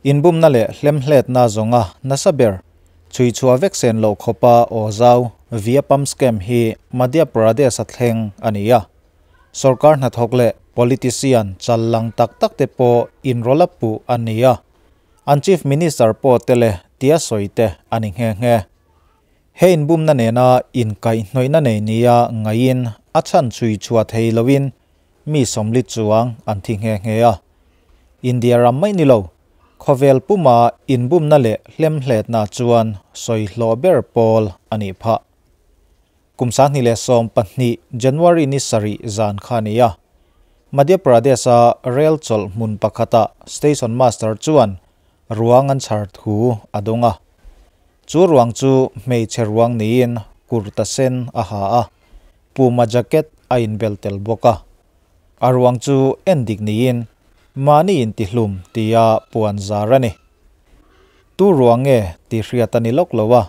Inbumna leh hlemhletna zawnga nasa ber chhui chhuah vek sen loh khawpa aw zau Vyapam Scam hi Madhya Pradesh-a thleng a ni a. Sorkar hnathawk leh politician chal lang tak tak te pawh inrawlh a puh an ni a, an Chief Minister pawh tele tia sawi te a ni nghe nghe. He inbumna nena inkaihhnawihna nei nia ngaiin a chhan chhui chhuah thei loin mi 40 chuang an thi nghe nghe a. India ram mai ni lo, khawvel puma inbumna leh hlemhletna chuan sawi hlawh ber pawl a nih phah. Kum 2012 January ni 7 zan kha a ni a. Madhya Pradesh-a rel chawlh hmun pakhata station master chuan ruang an chhar thu a dawng a. Chu ruang chu hmeichhe ruang niin kurta sen a ha a, puma jacket a inbel tel bawk a. A ruang chu endik niin mahni intihlum tia puan zar a ni. Tu ruang nge tih hriat a ni lawk lo a,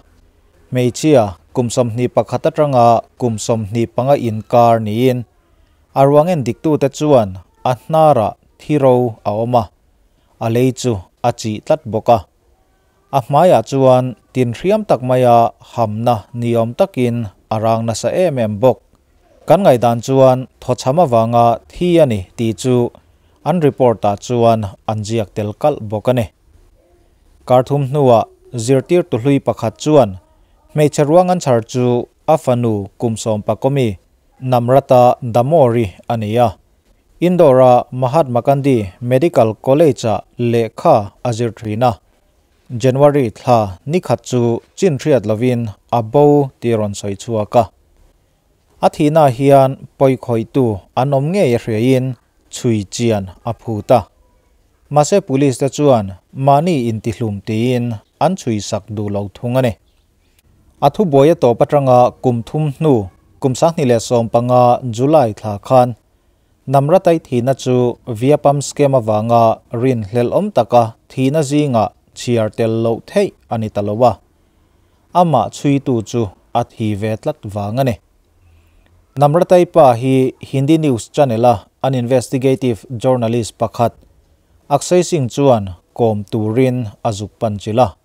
hmeichhia kum 21 atanga kum 25 inkar niin a ruang endiktute chuan a hnarah thi ro a awm a, a lei chu a chih tlat bawk a. A hmaiah chuan tin hriam tak maia hamna niawm takin a rang nasa em em bawk. Kan ngaihdan chuan thawchham avanga thi a ni tih chu an report-ah chuan an ziak tel kalh bawk a ni. Kar thum hnuah zirtirtu hlui pakhat chuan hmeichhe ruang an chhar chu a fanu kum 11 mi Namrata Damori a ni a. Indore-a Mahatma Gandhi Medical College-ah lehkha a zir thin a. January thla nikhat chu chin hriat lovin a bo tih rawn sawi chhuak a. A thihna hian pawi khawitu an awm ngei a hriain chhui chian a phut a. Mahse police te chuan mahni intihlum tiin an chhui sak duh lo thung a ni. A thubuai a tawp atanga kum 3 hnu kum 2015 July thla khan Namratai thihna chu Vyapam Scam avanga rin hlel awm taka thihna zinga chhiar tel loh theih a ni ta lo a. Amah chhuitu chu a thi ve tlat vang a ni. Namratai pa hi Hindi News Channel-a an investigative journalist pakhat Akshay Singh chuan kawm turin a zuk pan chilh a.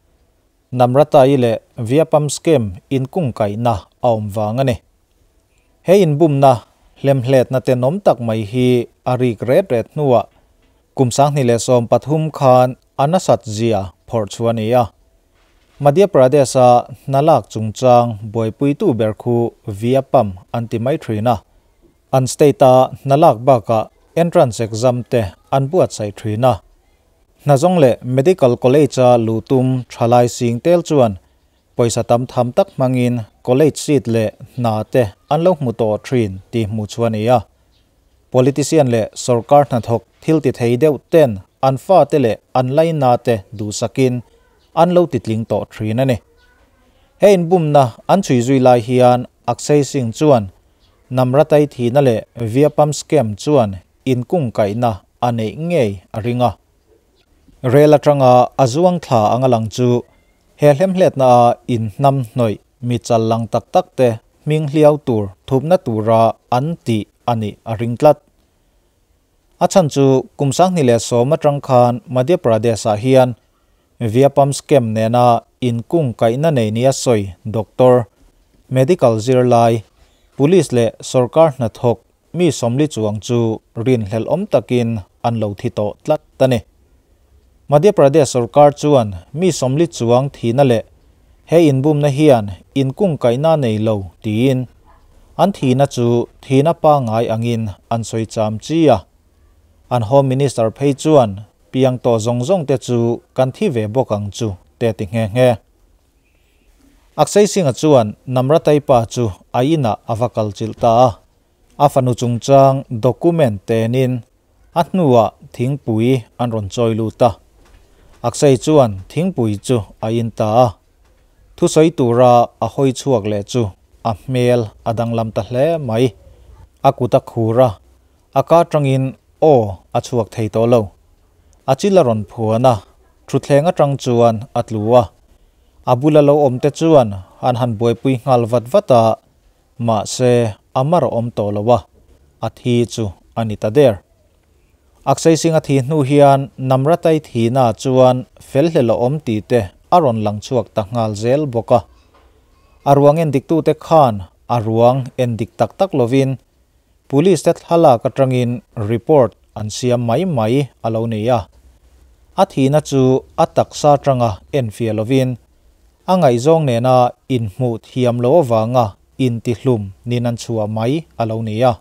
Namratai leh Vyapam Scam inkungkaihna a awm vang a ni. He inbumna hlemhletna tenawm tak mai hi a rik ret ret hnuah kum 2013 khan a nasat zia phawrh chu a ni a. Madhya Pradesh-a hnalak chungchang buaipuitu ber khu Vyapam an ti mai thin a. An state-a hnalak bakah entrance exam te an buatsaih thin a. Hnazawng leh medical college-a lutum thalai sing tel chuan pawisa tam tham tak hmangin college seat leh hna te an lo hmu tawh thin tih hmu chu a ni a. Politician leh sorkar hnathawk thil ti thei deuh ten an fa te leh an laina te duhsakin an lo titling tawh thin a ni. He inbumna an chhui zui lai hian Akshay Singh chuan Namratai thihna leh Vyapam Scam chuan inkungkaihna a neih ngei a ring a. Rel atanga a zuang thla anga lang chu he hlemhletna a inhnam hnawih mi chal lang tak tak te hming hliau tur thupna tura an tih a nih a ring tlat. A chhan chu kum 2010 atang khan Madhya Pradesh-ah hian Vyapam Scam nena inkungkaihna nei nia sawi doctor, medical zirlai, police leh sorkar hnathawk mi 40 chuang chu rin hlel awm takin an lo thi tawh tlat a ni. Madhya Pradesh sorkar chuan mi 40 chuang thihna leh he inbumna hian inkungkaihna nei lo tiin an thihna chu thihna pangai angin an sawi cham chi a. An home minister phei chuan piang tawh zawng zawng te chu kan thi ve bawk ang chu te ti nghe nghe. Akshay Singh-a chuan Namratai pa chu a inah a va kal chilh ta a. A fanu chungchang document tenin a hnuah thingpui an rawn chawi lut a. Akshay chuan thingpui chu a in ta a. Thusawi tura a hawi chhuak leh chu a hmel a danglam ta hle mai. A kut a khur a, a ka tangin aw a chhuak thei tawh lo. A chil a rawn phuan a, thutthleng atang chuan a tlu a. A bula lo awm te chuan an han buaipui nghal vat vat a, mahse a mar awm tawh lo a, a thi chu a ni ta der. Akshay Singh-a thi hnu hian Namratai thihna chuan fel hlel a awm tih te a rawn lang chhuak ta nghal zel bawk a. A ruang endiktute khan a ruang endik tak tak lovin Police te thlalak atangin report an siam mai mai a lo ni a. A thihna chu a taksa atanga enfiah lovin a ngaihzawng nena inhmuh thiam loh avanga intihlum nin an chhuah mai a lo ni a.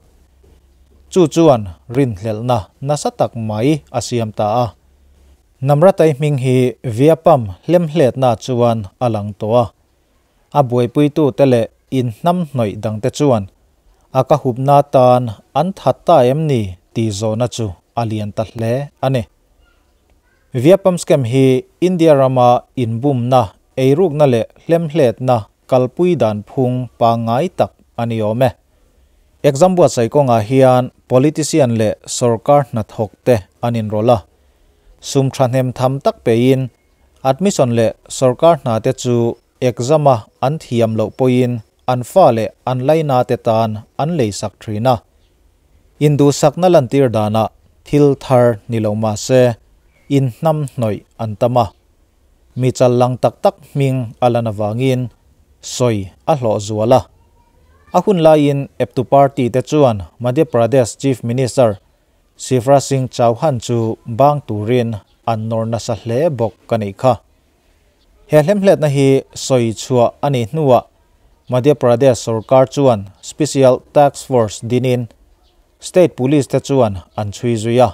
Chu chuan rinhlelhna nasa tak mai a siam ta a. Namratai hming hi Vyapam hlemhletna chuan a lang tawh a. A buaipuitute leh inhnamhnawih dangte chuan a ka hupna atan an that ta em ni tih zawhna chu a lian ta hle a ni. Vyapam scam hi India rama inbumna, eirukna leh hlemhletna kalpui dan phung pangngai tak a ni awm e. Exam buatsaih kawngah hian politician leh sorkar hnathawkte an inrawlh a, sum thahnem tham tak pein Admission leh sorkar hna te chu exam a an thiam loh pawhin an fa leh an laina te tan an lei sak thin a. Induhsakna lantir danah thil thar ni lo mah se inhnam hnawih an tam a. Mi chal lang tak tak hming a lan avangin sawi a hlawh zual a. A hun laiin eptu party te chuan Madhya Pradesh Chief Minister Shivraj Singh Chauhan chu bang turin an nawr nasa hle bawk ka nih kha. He hlemhletna hi sawi chhuah a nih hnuah Madhya Pradesh sorkar chuan Special Task Force dinin State Police te chuan an chhui zui a.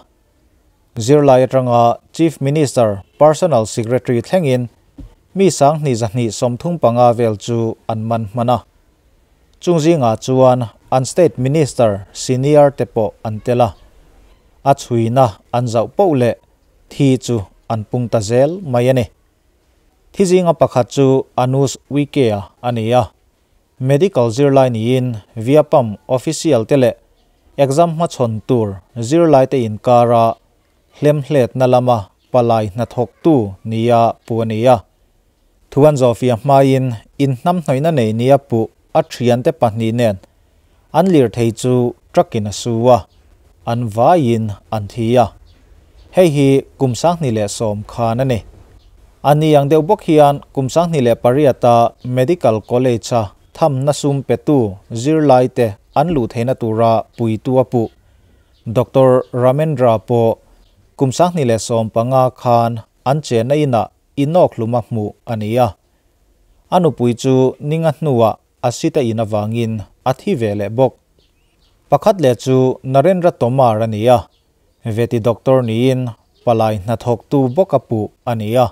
Zirlai atanga Chief Minister Personal Secretary thlengin mi 2235 vel chu an man hman a. Chung zingah chuan an state minister senior te pawh an tel a, a chhuina an zauh poh leh thi chu an pung ta zel mai a ni. Thi zinga pakhat chu Anuj Uike-a a ni a, medical zirlai niin Vyapam official te leh exam hmachhawn tur zirlai te inkara hlemhletna lama palai hnathawktu nia pu a ni a. Thuan Zawhfiah hmain inhnamhnawihna nei nia puh a thiante pahnih nen an lirthei chu truck in a su a, an vaiin an thi a. Hei hi kum 2010 khan a ni. A ni ang deuh bawk hian kum 2008 a Medical College a thamna sum petu zirlaite an luh theihna tura puitu a puh Doctor Ramendra pawh kum 2015 khan an chenna inah inawk hluma hmuh a ni a. A nupui chu ninga hnuah a sita in avangin a thi ve leh bawk. Pakhat leh chu Narendra Tomar a ni a, veti doctor niin palai hnathawktu bawk a puh a ni a.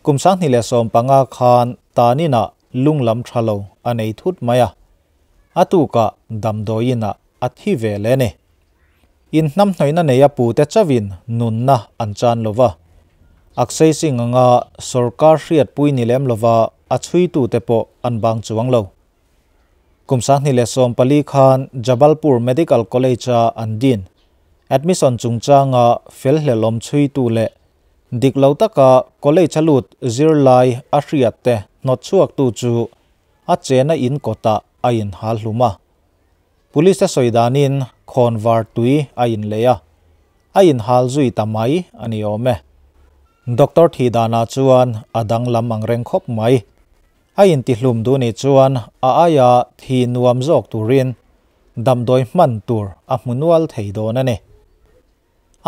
Kum 2015 khan taninah lunglam tha lo a nei thut mai a, a tukah damdawiinah a thi ve leh a ni. Inhnamhnawihna nei a pute chauhin nunna an chan lo va. Akshay Singh anga sorkar hriatpui ni lem lova a chhuitute pawh an bang chuang lo. Kum 2014 khan Jabalpur Medical College-a an din admission chungchanga felhlelawm chhuitu leh dik lo taka college-a lut zirlai a hriatte hnawtchhuaktu chu a chena in kawtah a inhal hlum a. Police te sawi danin khawnvar tui a inlei a, a inhal zui ta mai a ni awm e. Doctor thih danah chuan a danglam ang reng khawp mai. A intihlum duh nih chuan a aia thi nuam zawk turin damdawi hman tur a hmu nual thei dawn a ni.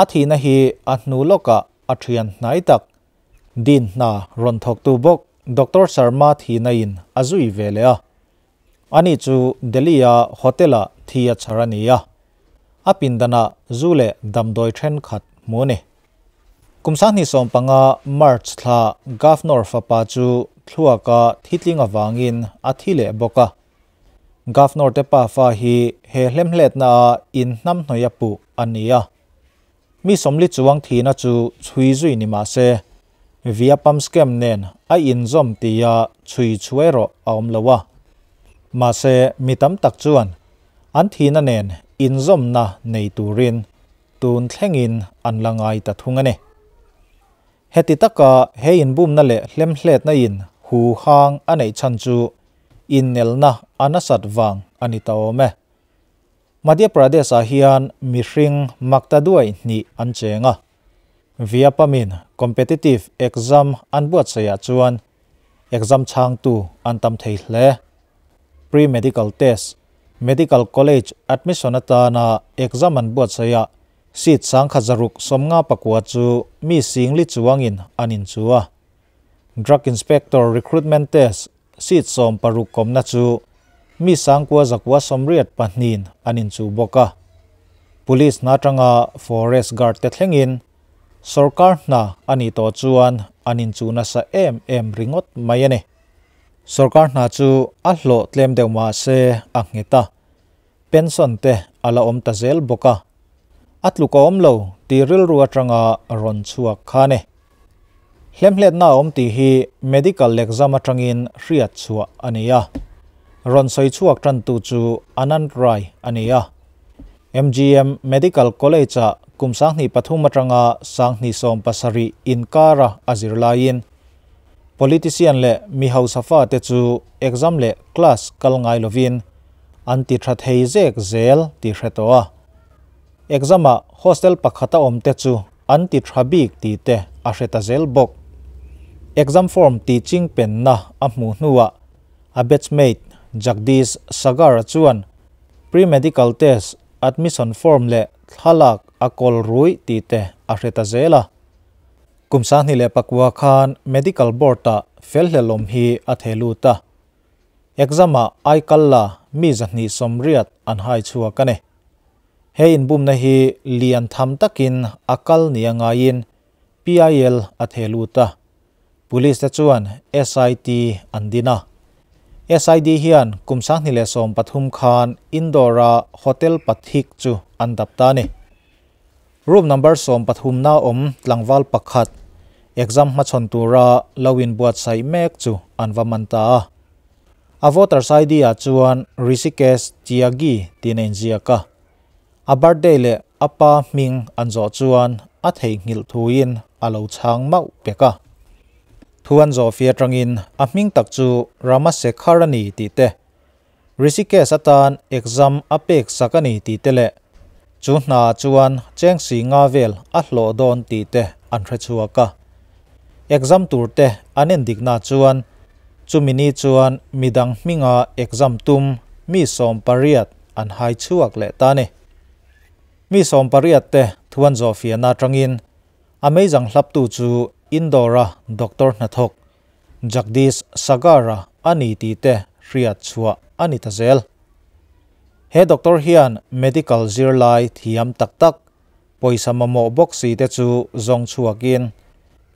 A thihna hi a hnu lawkah a thian hnai tak din hna rawn thawktu bawk Doctor Sharma thihna in a zui ve leh a. Ani chu Delhi-a hotel-ah thi a chhar a ni a, a pindanah zu leh damdawi thenkhat hmu a ni. Kum 2015 March thla Governor fapa chu thluaka thitling avangin a thi leh bawk a. Governor te pafa hi he hlemhletna-a inhnamhnawih a puh a ni a. Mi sawmli chuang thihna chu chhui zui ni mah se, Vyapam scam nen a inzawm tia chhui chhuai erawh a awm lo a. Mahse, mi tam tak chuan an thihna nen inzawmna nei turin tun thlengin an la ngai ta thung a ni. Heti taka he inbumna leh hlemhletna in hu hang a neih chhan chu innelna a nasat vang a ni ta awm e. Madhya Pradesh-ah hian mihring maktaduai hnih an cheng a. Vyapam-in competitive exam an buatsaihah chuan exam chhangtu an tam thei hle. Pre-medical test, medical college admission atana exam an buatsaihah seat 1659 chu mi singli chuangin an inchu a. Drug inspector recruitment test seat 60 kawmna chu mi 9982-in an inchu bawk a. Police hna atanga forest guard te thlengin sorkar hna a nih tawh chuan an inchu nasa em em ringawt mai a ni. Sorkar hna chu a hlawh tlem deuh mah se a nghet a, pension te a la awm ta zel bawk a. A tluk a awm lo tih rilru atanga rawn chhuak kha a ni. Hlemhletna a awm tih hi medical exam atangin hriat chhuah a ni a. Rawn sawi chhuak tantu chu Anand Rai a ni a. MGM Medical College-ah kum 2003 atanga 2017 inkara a zir laiin politician leh mi hausa fate chu exam leh class kal ngai lovin an ti tha thei zek zel tih hre tawh a. Exam-ah hostel pakhata awmte chu an ti tha bik tih te a hre ta zel bawk. Exam form tih ching penna a hmuh hnuah a batchmate Jagdish Sagar-a chuan pre-medical test, admission form leh thlalak a kawl ruih tih te a hre ta zel a. Kum 2009 khan medical board-ah felhlelawm hi a theh lut a. Exam-ah aikal la mi 280 an hai chhuak a ni. He inbumna hi lian tham takin a kal nia ngaiin PIL a theh lut a. Police te chuan SIT an din a. SID hian kum 2013 khan Indore-a Hotel Pathik chu an dap ta a ni. Room number 13 na awm tlangval pakhat exam hmachhawn tura lo inbuatsaih mek chu an va man ta a. A voter's ID ah chuan Rishikesh Tyagi tih a inziak a. A birthday leh a pa hming an zawh chuan a theihnghilh thuin a lo chhang mauh pek a. Thu an zawh fia atangin a hming tak chu Ramasekhar a ni tih te, Rishikesh atan exam a pek sak a ni tih te leh chu hna chuan cheng si nga vel a hlawh dawn tih te an hre chhuak a. Exam tur te an endikna chuan chumi ni chuan midang hminga exam tum mi 18 an hai chhuak leh ta a ni. Mi 18 te thu an zawh fiahna atangin a meizang hlaptu chu Indore-a doctor hnathawk Jagdish Sagar-a a ni tih te hriat chhuah a ni ta zel. He doctor hian medical zirlai thiam tak tak pawisa mamawh bawk si te chu zawng chhuakin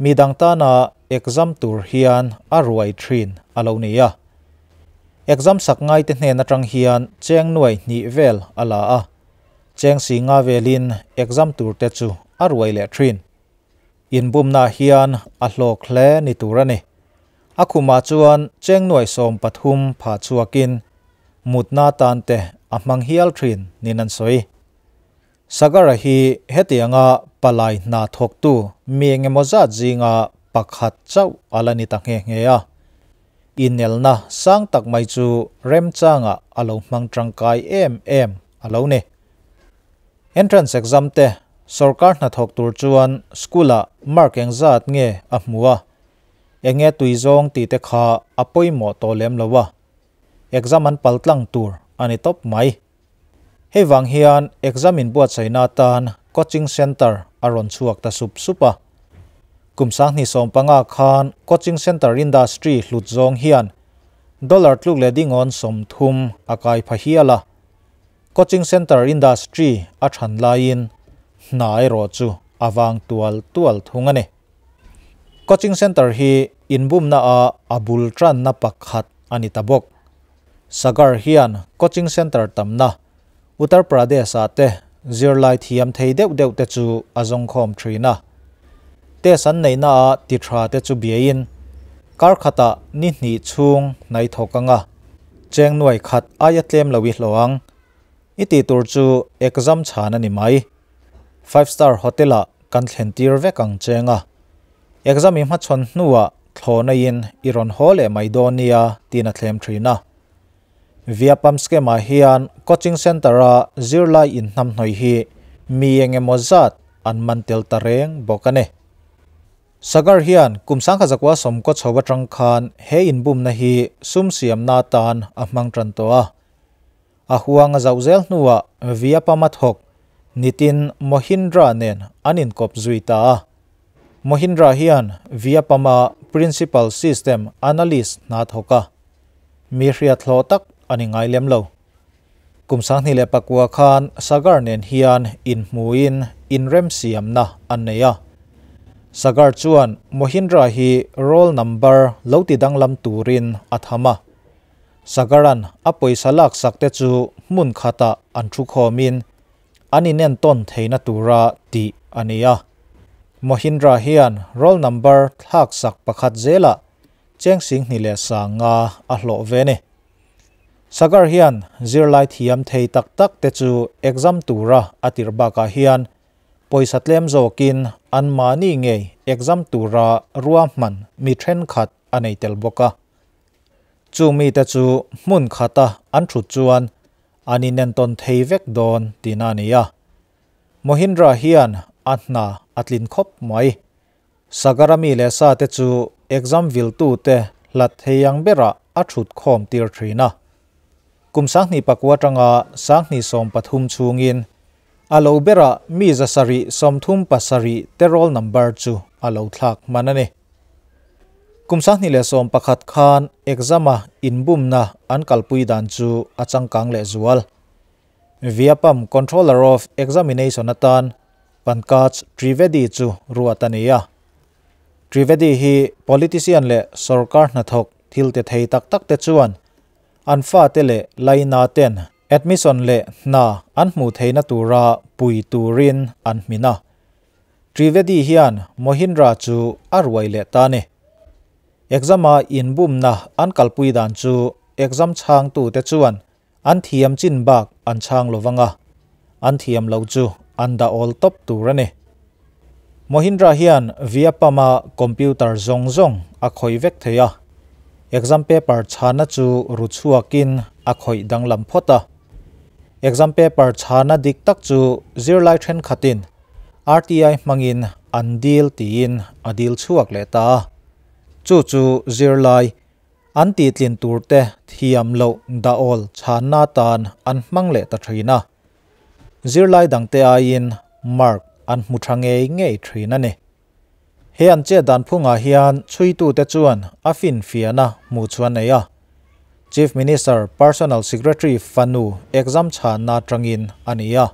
midang tana exam tur hian a ruai thin a lo ni a. Exam sak ngai te hnen atang hian cheng nuai hnih vel a la a. Cheng si nga velin exam tur te chu a ruai leh thin. Inbumna hian a hlawk hle ni tur a ni. A khumah chuan cheng nuai 13 pha chhuakin mutna tan te a hmang hial thin nin an sawi. Sagar-a hi hetianga palai hna thawktu mi engemaw zat zinga pakhat chauh a la ni ta nghe nghe a. Inelna sang tak mai chu remchanga a lo hmang tangkai em em a lo ni. Entrance exam te sorkar hna thawk tur chuan school-ah mark engzat nge a hmu a. Enge tuizawng tih te kha a pawimawh tawh lem lo a. Exam an pal tlang tur a ni tawp mai. Hei vang hian exam inbuatsaihna atan coaching center a rawn chhuak ta sup sup a. Kum 2015 khan coaching center industry hlut zawng hian dollar tluk leh dingawn 30 a kai pha hial a. Coaching center industry a than laiin hna erawh chu a vang tual tual thung a ni. Coaching center hi inbumna a a bul tanna pakhat a ni ta bawk. Sagar hian coaching center tamna Uttar Pradesh-ah te zirlai thiam thei deuh deuh te chu a zawng khawm thin a. Test an neihna a ti tha te chu biain kar khatah ni hnih chhung hnai thawk anga cheng nuai khat aia tlem lo i hlawh ang. I tih tur chu exam chhan a ni mai. 5 star hotel-ah kan thlen tir vek ang cheng a. Exam i hmachhawn hnuah thlawhna in i rawn haw leh mai dawn nia tiin a thlem thin a. Vyapam scam-ah hian coaching centre-a zirlai inhnamhnawih hi mi eng emaw zat an man tel ta reng bawk a ni. Sagar hian kum 1990 chho atang khan he inbumna hi sum siamna atan a hmang tan tawh a. A huang a zauh zel hnuah Vyapam a thawk Nitin Mohindra nen an inkawp zui ta a. Mohindra hian Vyapam-a Principal System Analyst hna thawk a, mi hriat hlawh tak a ni ngai lem lo. Kum 2009 khan Sagar nen hian inhmuin inremsiamna an nei a. Sagar chuan Mohindra hi roll number lo ti danglam turin a tham a. Sagaran a pawisa laksak te chu hmun khatah an thu khawmin an inentawn theihna tura tih a ni a. Mohindra hian roll number thlaksak pakhat zelah cheng sing hnih leh sang nga a hlawh ve a ni. Sagar hian zirlai thiam thei tak tak te chu exam tura a tirh bakah hian pawisa tlem zawkin an mahni ngei exam tura ruahman mi thenkhat a nei tel bawk a. Chung mite chu hmun khata an thut chuan an inentawn thei vek dawn tihna a ni a. Mohindra hian a hna a tlin khawp mai. Sagara mi leh sa te chu exam viltu te hlat thei ang berah a thut khawm tir thin a. Kum 2009 atanga 2013 chhungin a lo berah mi 737 te roll number chu a lo thlak hman a ni. Kum 2011 khan exam-a inbumna an kalpui dan chu a changkang leh zual. Vyapam Controller of Examination atan Pankaj Trivedi chu ruat a ni a. Trivedi hi politician leh sorkar hnathawk thil ti thei tak tak te chuan an fate leh laina ten admission leh hna an hmuh theihna tura pui turin an hmin a. Trivedi hian Mohindra chu a ruai leh ta a ni. Exam-a inbumna an kalpui dan chu exam chhangtu te chuan an thiam chin bak an chhang lovang a, an thiam lo chu an dah awl tawp tur a ni. Mohindra hian Vyapam-a computer zawng zawng a khawih vek thei a, exam paper chhana chu ru chhuakin a khawih danglam phawt a. Exam paper chhana dik tak chu zirlai thenkhatin RTI hmangin an dil tiin a dil chhuak leh ta a. Chu chu zirlai an tihtlin turte thiam loh dah awl chhanna tan an hmang leh ta thin a. Zirlai dangte aiin mark an hmu tha ngei ngei thin a ni. He an chet dan phungah hian chhuitute chuan a finfiahna hmuh chuan nei a. Chief Minister Personal Secretary fanu exam chhanna atangin a ni a.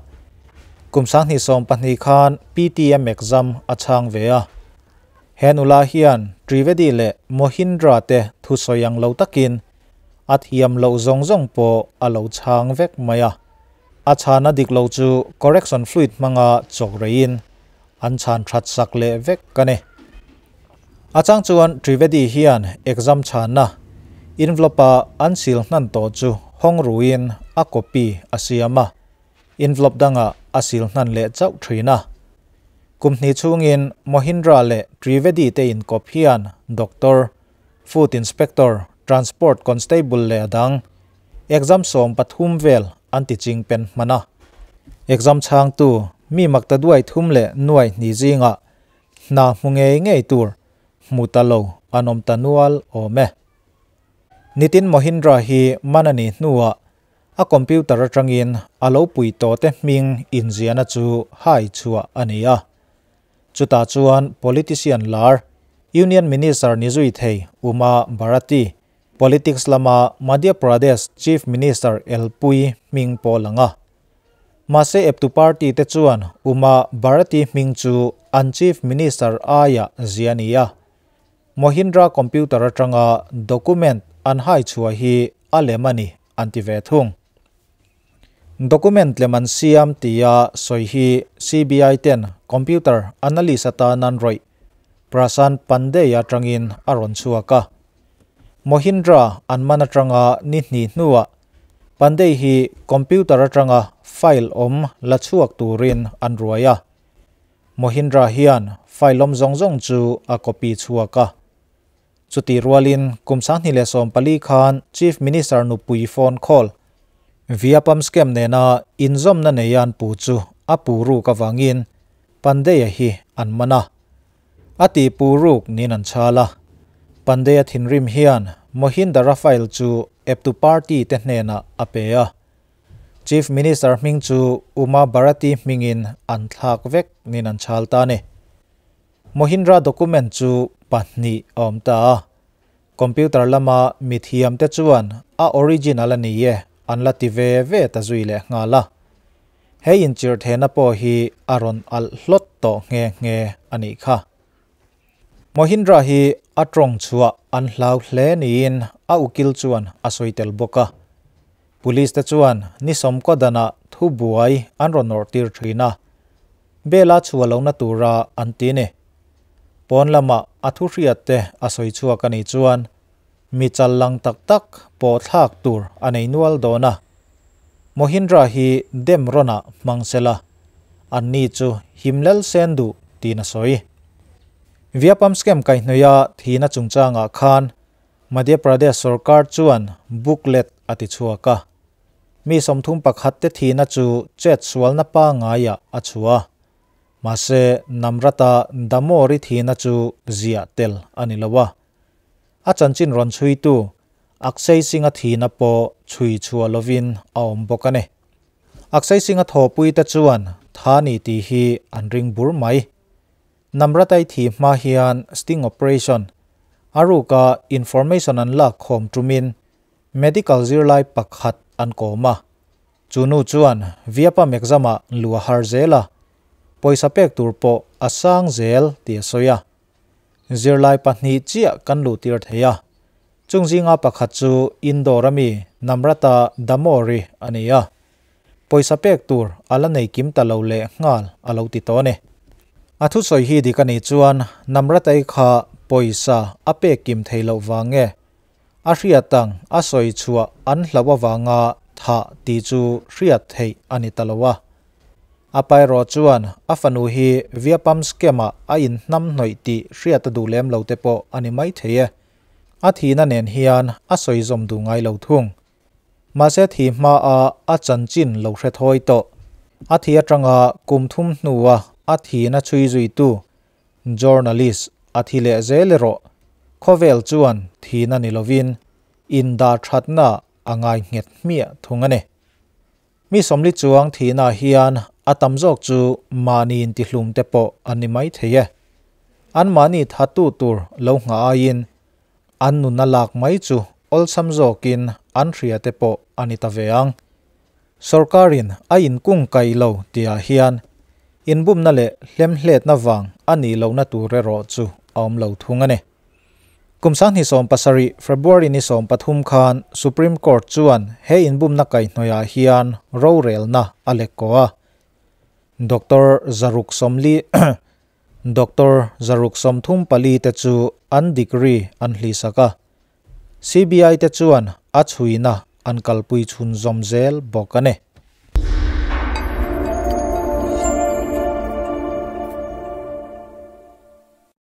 Kum 2020 khan PTM exam a chhang ve a. He nula hian Trivedi leh Mohindra te thusawi ang lo takin a thiam loh zawng zawng pawh a lo chhang vek mai a. A chhana dik lo chu correction fluid hmanga chawk reiin an chhan that sak leh vek a ni. A chang chuan Trivedi hian exam chhana envelope-a an sil hnan tawh chu hawng ruin a copy a siam a, envelope danga a sil hnan leh chauh thin a. Kum hnih chhungin Mohindra leh Trivedi te inkawp hian doctor, food inspector, transport constable leh a dang exam 13 vel an ti ching pen hman a. Exam chhangtu mi makta duai thum leh nuai hnih zingah hna hmu ngei ngei tur hmu ta lo an awm ta nual awm e. Nitin Mohindra hi man a nih hnuah a computer atangin a lo pui tawh te hming inziahna chu hai chhuah a ni a. Chutah chuan politician lar Union Minister ni zui thei Uma Bharati, politics lama Madhya Pradesh Chief Minister elpui hming pawh lang a. Mahse eptu party te chuan Uma Bharati hming chu an Chief Minister aia zia a ni a. Mohindra computer atanga document an hai chhuah hi a lem a ni an ti ve thung. Document lem an siam tia sawi hi CBI ten computer analyst atan an rawih Prashant Pandey atangin a rawn chhuak a. Mohindra an man atanga ni hnih hnuah Pandey hi computer atanga file awm la chhuak turin an ruai a. Mohindra hian file awm zawng zawng chu a copy chhuak a. Chutih rualin kum 2014 khan Chief Minister nupui phone call Vyapam scam nena inzawmna nei an pu chu a pu ruk avangin Pandey-a hi an man a. A ti pu ruk niin an chhal a. Pandey-a thinrim hian Mohindra file chu eptu party te hnenah a pe a. Chief Minister hming chu Uma Bharati hmingin an thlak vek niin an chhal ta a ni. Mohindra document chu pahnih a awm ta a, computer lama mithiam te chuan a original a ni e an la ti ve ve ta zui leh nghal a. He inchirhthehna pawh hi a rawn alh hlawt tawh nghe nghe a nih kha. Mohindra hi a tawng chhuah an hlau hle niin a ukil chuan a sawi tel bawk a. Police te chuan ni sawmkaw danah thubuai an rawn nawrh tir thin a. Bela chhuah lohna tura an ti ni. Pawn lamah a thu hriat te a sawi chhuak a nih chuan mi chal lang tak tak pawh thlak tur a nei nual dawn a. Mohindra hi dem rawnah hmang se la, anni chu himlel sen duh tiin a sawi. Vyapam scam kaihhnawih a thihna chungchangah khan Madhya Pradesh sorkar chuan booklet a ti chhuak a. Mi 31 te thihna chu chet sualna pangaiah a chhuah a. Mahse, Namrata Damori thihna chu ziah tel a ni lo a. A chanchin rawn chhuitu Akshay Singh-a thihna pawh chhui chhuah lovin a awm bawk a ni. Akshay Singh-a thawhpuite chuan tha ni tih hi an ring bur mai. Namratai thih hma hian sting operation, a ruka information an lak khawm tumin Medical zirlai pakhat an kawm a, chu nu chuan Vyapam exam-ah lu a har zel a, pawisa pek tur pawh a sang zel tih a sawi a. Zirlai pahnih chiah kan luh tir thei a, chung zinga pakhat chu Indore ami Namrata Damori a ni a, pawisa pek tur a la nei kim ta lo leh nghal a lo ti tawh a ni. A thusawi hi dik a nih chuan Namrata-i kha pawisa a pek kim thei loh vang nge A hriat ang a sawi chhuah an hlauh avanga thah tih chu hriat theih a ni ta lo a. A pa erawh chuan a fanu hi Vyapam scam-ah a inhnamhnawih tih hriat a duh lem lo te pawh a ni maithei e. A thihna nen hian a sawi zawm duh ngai lo thung. Mahse thi hmaa a chanchin lo hre thawi tawh. A thi atanga kum thum hnua a thihna chhui zuitu Journalist a thi leh zel erawh khawvel chuan thihna ni lovin indah thatna a ngai nghet hmiah thung a ni. Mi sawmli chuang thihnaah hian a tam zawk chu mahni intihlum te pawh an ni mai thei e. Anmahni thattu tur lo nghah aiin an nunna lak mai chu awlsam zawkin an hria te pawh a ni ta ve ang. Sorkarin a inkung kaih lo tihah hian inbumna leh hlemhletna vang a nih lohna tur erawh chu a awm lo thung a ni. Kum 2017 February ni 13 khan Supreme Court chuan he inbumna kaihhnawihah hian rorelna a lek kaw a. Doctor Zaruk Sawmli Doctor 134 te chu an degree an hlihsak a. CBI te chuan a chhuina an kalpui chhunzawm zel bawk a ni.